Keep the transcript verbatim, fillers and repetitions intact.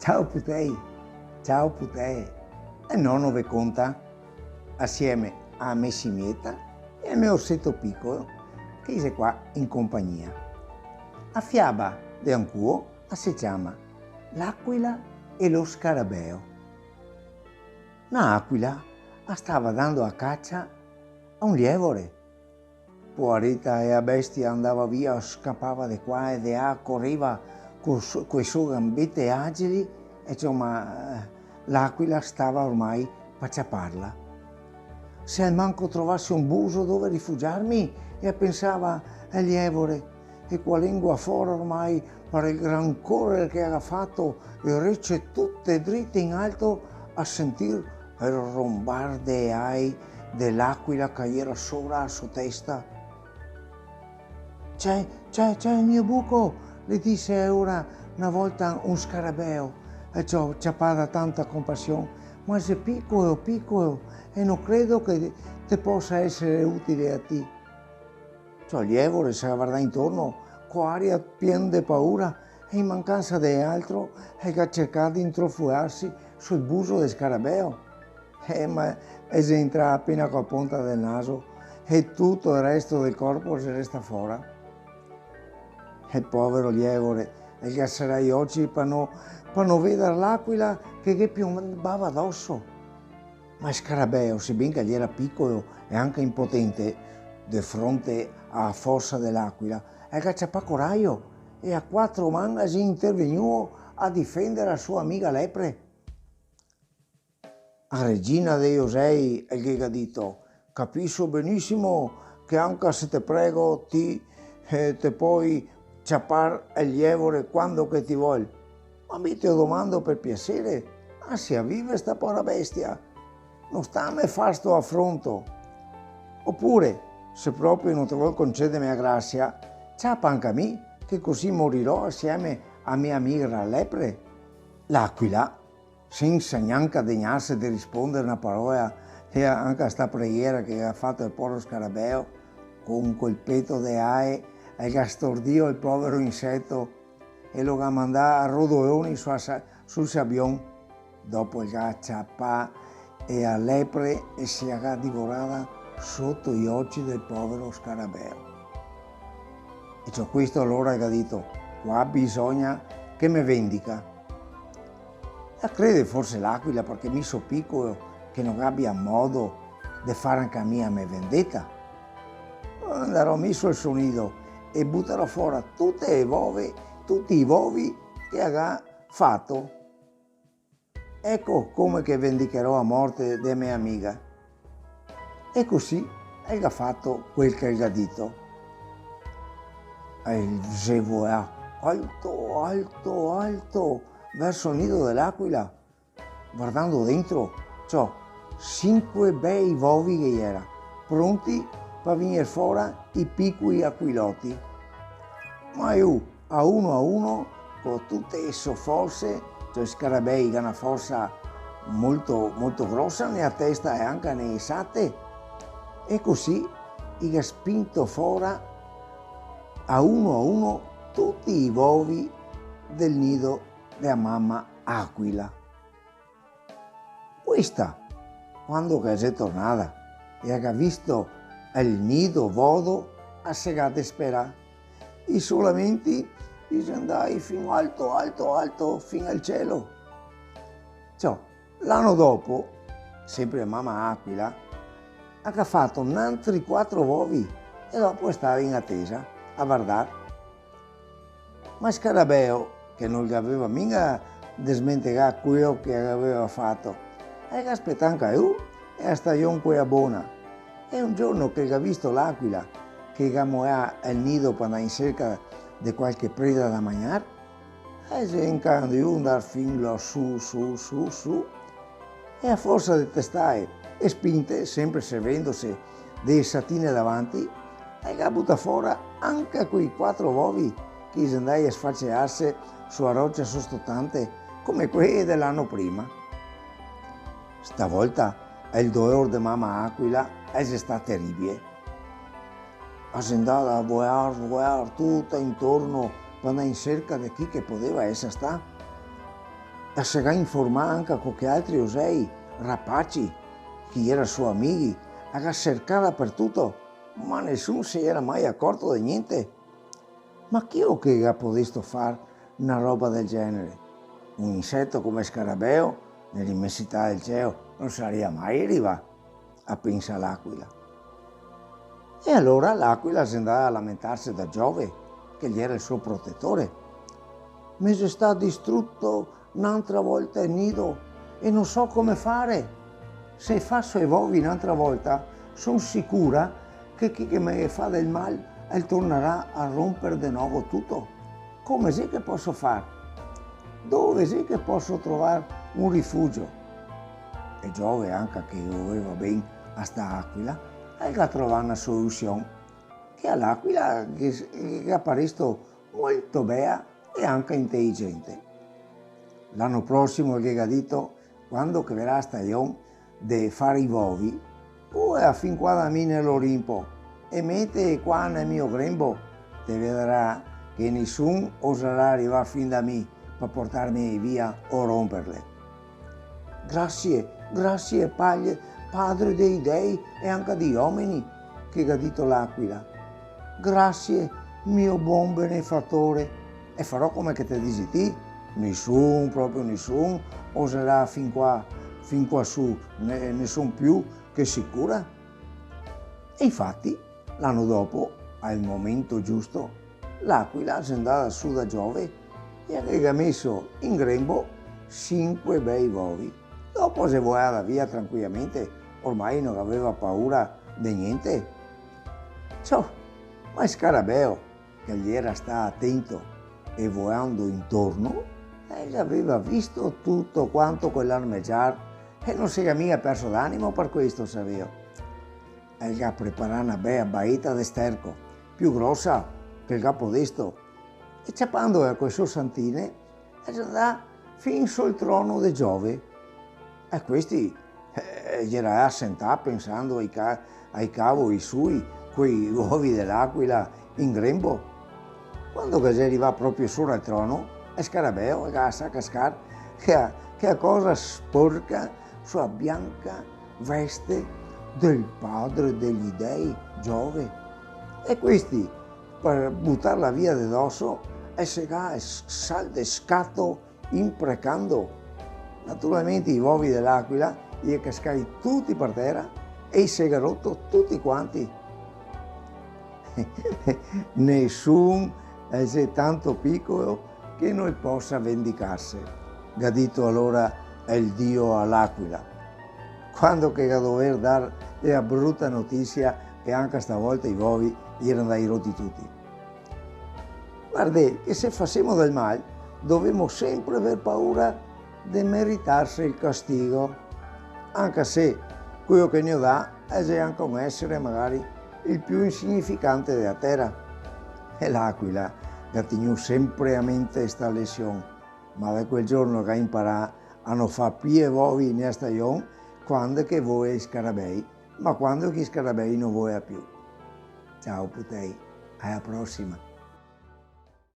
Ciao putei, ciao putee. El nono ve conta, asieme a me simieta e a me orseto picolo, che i xe qua in compagnia. A fiaba de ancuo a se ciama L'aquila e lo scarabeo. Na aquila a stava dando a cacia a un lievore. Poareta, e a bestia andava via, scapava de qua e de là, coreva co so-, co e so gambete agili, e insoma, eh, l'aquila stava ormai pa ciaparla. Se almanco trovase un buso dove rifugiarme, e a pensava el lievore, e co a lengua fora ormai, par el gran corer che a ga fato, e rece tute drite in alto, a sentir el ronbar de ai de l'aquila che iera sora a so testa. "Ciè, ciè, ciè el mio buco", le dise aora na volta un scarabeo, e ciò, ciapà da tanta compasion, "ma xe picolo, picolo, e no credo che te posa esare utile a ti." Ciò, el lievore se ga vardà intorno co aria pien de paura e, in mancansa de altro, el ga cercà de introfuarse sul buso del scarabeo. Eh, ma el xe entrà apena co a ponta del naso e tuto el resto del corpo xe restà fora. El povero lievore el ga serà i oci pa no, pa no vedar l'aquila che ghe pionbava doso. Ma el scarabeo, seben che el iera picolo e anca impotente, de fronte a forsa de l'aquila, el ga ciapà corajo e a quatro man el xe intervegnuo a difendar a so amiga lepre. A regina dei osei el ghe ga dito: "Capiso benisimo che anca se te prego ti, eh, te pol ciapar el lievore quando che ti vol. Ma mi te lo domando par piaser, lasia vivar sta pora bestia. No stame far sto afronto. Opure, se proprio no te vol concederme a grasia, ciapa anca mi, che cusì morirò asieme a me amiga lepre." L'aquila, sensa gnanca degnarse de risponder na parola, e anca a sta preghiera che ga fato el poro scarabeo, co un colpeto de ae, el ga stordìo el povero inseto e lo ga mandà a rodoloni su a sa-, sul sabion. Dopo el ga ciapà e a lepre e se la ga divorada soto i oci del povero scarabeo. E ciò, questo alora el ga dito: "Qua bisogna che me vendica." La crede forse l'aquila, parché mi so picolo che no gabia modo de far anca mi a me vendeta? Andarò mi sul so nido e butarò fora tute e vove, tuti i vovi che la ga fato. Eco come che vendicherò a morte de me amiga. E cusì el ga fato quel che el ga dito. E el xe voà alto, alto, alto, verso el nido de l'aquila. Vardando dentro, ciò, sinque bei vovi che iera, pronti pa vegner fora i picui aquiloti. Ma lu, a uno a uno, co tute e so forse, ciò, i scarabei ga na forsa molto, molto grosa ne a testa e anca ne e sate, e cusì i ga spinto fora a uno a uno tuti i vovi del nido de a mama aquila. Questa, quando che xe tornada e a ga visto el nido vodo, a se ga desperà. I so lamenti i xe ndai fin alto, alto, alto, fin al cielo. Ciò, l'ano dopo, senpre mama aquila, a ga fato nantri quatro vovi e dopo a stava in atesa, a vardar. Ma el scarabeo, che no gaveva minga desmentegà queo che gaveva fato, el ga spetà anca lu e a stajon quea bona. E un giorno che el ga visto l'aquila che ga moeà el nido par ndar in serca de qualche preda da magnar, el xe incà ndà fin là su, su, su, su, e a forsa de testae e spinte, senpre servendose de satine davanti, el ga butà fora anca quei quatro vovi che i xe ndai a sfacearse su a rocia sostotante, come quei de l'ano prima. Stavolta el dolor de mama aquila el xe stà teribie. A xe ndada a voear, voear tuta intorno, par ndar in serca de chi che podeva eser stà. E se ga informà anca co che altri osei, rapaci, che i era so amighi, a ga sercà dapertuto, ma nesun se era mai acorto de gnente. Ma chi o che ga podesto far na roba del genere? Un inseto come el scarabeo, nell'imensità del cielo, no saria mai rivà, a pensa l'aquila. E alora l'aquila xe ndà a lamentarse da Giove, che el iera el so protetore. Me xe stà distruto n'antra volta el nido e no so come fare. Se faso e vovi n'antra volta, son sicura che chi che me fa del mal el tornarà a romper de novo tuto. Come xe che poso far? Dove xe che poso trovar un rifugio? E Giove, anca che voleva ben a sta aquila, el ga trovà na solusion, che a l'aquila ghe, ghe ga paresto molto bea e anca inteligente. L'ano prosimo el ghe ga dito: "Quando che verà a stajon de far i vovi, vua fin qua da mi nel Olimpo e mete qua nel mio grembo, te vedarà che nisun osarà rivà fin da mi par portarme via o romperle." "Grasie, grasie, paglie, padre dei dei e anca dei omeni", che ga dito l'aquila. "Grasie, mio bon benefatore, e farò come che te disi ti. Nisun, proprio nisun, osarà fin qua, fin qua su, ne, ne son più che sicura." E infati, l'ano dopo, al momento giusto, l'aquila xe ndada su da Giove e ghe ga meso in grembo sinque bei vovi. Dopo xe voada via tranquiamente, ormai no gaveva paura de gnente. Ciò, ma el scarabeo, che el iera stà atento e voando intorno, el gaveva visto tuto quanto quel larmegiar e no se ga miga perso d'animo par questo, saveo. El ga preparà na bea baeta de sterco, più grosa che el ga podesto, e ciapandola co e so santine, el xe ndà fin sul trono de Giove. E questi, eh, el iera sentà pensando ai ca-, ai cavoi sui, coi vovi de l'aquila in grembo. Quando che el xe rivà proprio sora el trono, el scarabeo el ga lasà cascar che a, che a cosa sporca su a bianca veste del padre dei dei, Giove. E questi, par butarla via de doso, el se ga s-, saldescato imprecando. Naturalmente i vovi de l'aquila i xe cascai tuti par tera e i se ga roto tuti quanti. "Nesun xe tanto picolo che no posa vendicarse", ga dito alora el dio a l'aquila, quando che ga dover dar la bruta notisia che anca stavolta i vovi i era ndai roti tuti. Vardè che se fasemo del mal, dovemo sempre aver paura de meritarse el castigo, anca se queo che ne o dà xe anca un esere magari el più insignificante de la tera. E l'aquila ga tegnù sempre a mente sta lesion, ma da quel giorno ga imparà a no far pì e vovi in ea stajon, quando che voea i scarabei, ma quando che i scarabei no voea pì. Ciao putei, a la prosima.